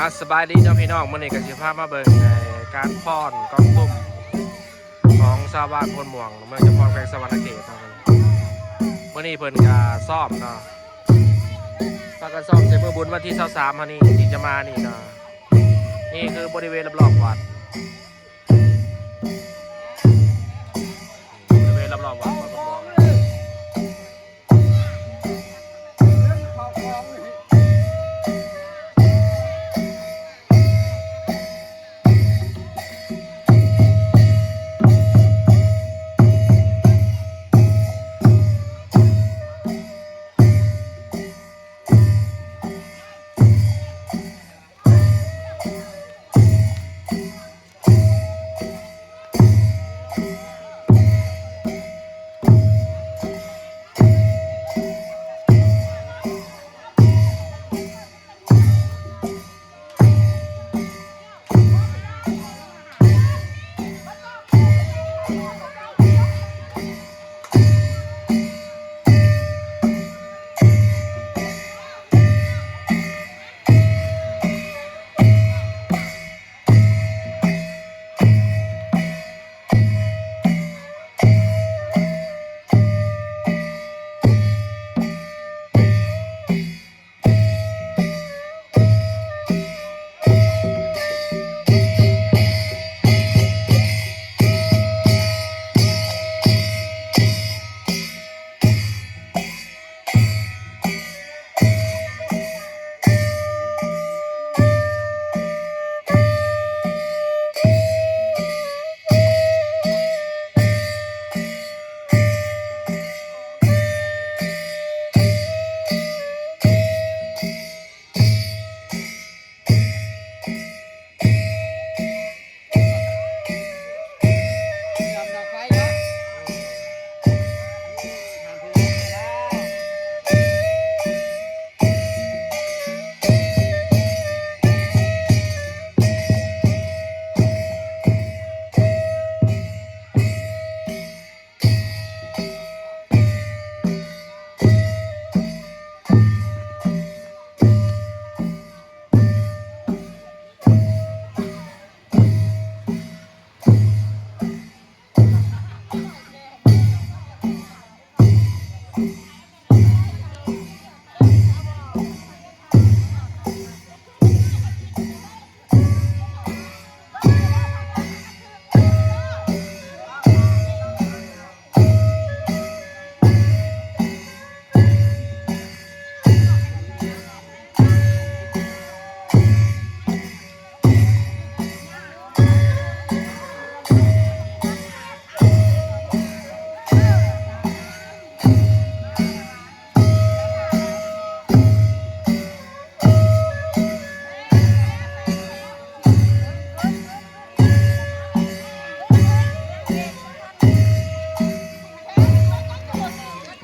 ອ່າ ສະບາຍດີເນາະພີ່ນ້ອງ, ມື້ນີ້ກໍຊິພາມາເບິ່ງ ເອີ ການຟ້ອນກອງຕຸ້ມຂອງຊາວບ້ານໂພນມ່ວງ ເມືອງຈຳພອນ ແຂວງສະຫວັນນະເຂດເນາະ. ມື້ນີ້ເພິ່ນກໍຊ້ອມເນາະ, ພາກັນຊ້ອມໃສ່ມື້ບຸນວັນທີຊາວສາມເຮົານີ້ ທີ່ຈະມານີ້ເນາະ. ນີ້ຄືບໍລິເວນລອບໆວັດ ບໍລິເວນລອບໆວັດ ວັດໂພນມ່ວງ.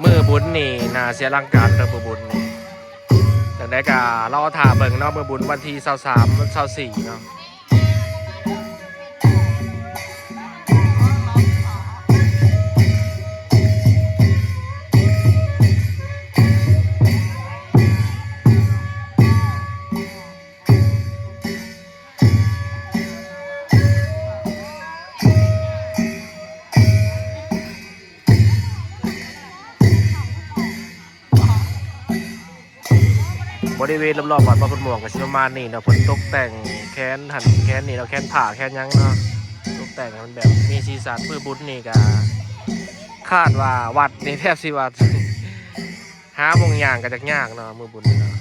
ມື້ບຸນນີ້ໜ້າຊິອະລັງການເດີ ມື້ບຸນນີ້. ຈັ່ງໃດກໍລໍຖ້າເບິ່ງເນາະ ມື້ບຸນວັນທີຊາວສາມ ຊາວສີ່ເນາະ. ບໍລິເວນລອບໆວັດພະພຸດມ່ວງກໍຊິປະມານນີ້ເນາະ, ເພິ່ນຕົກແຕ່ງແຄນຫັ້ນແຄນນີ້ເນາະ, ແຄນຜ້າແຄນຫຍັງເນາະ, ຕົກແຕ່ງໃຫ້ມັນແບບມີສີສັນ. ມື້ບຸນນີ້ກໍຄາດວ່າວັດນີ້ແທບຊິວ່າຫາໝ່ອງຍ່າງກໍຈັກຍາກເນາະ ມື້ບຸນນີ້ເນາະ.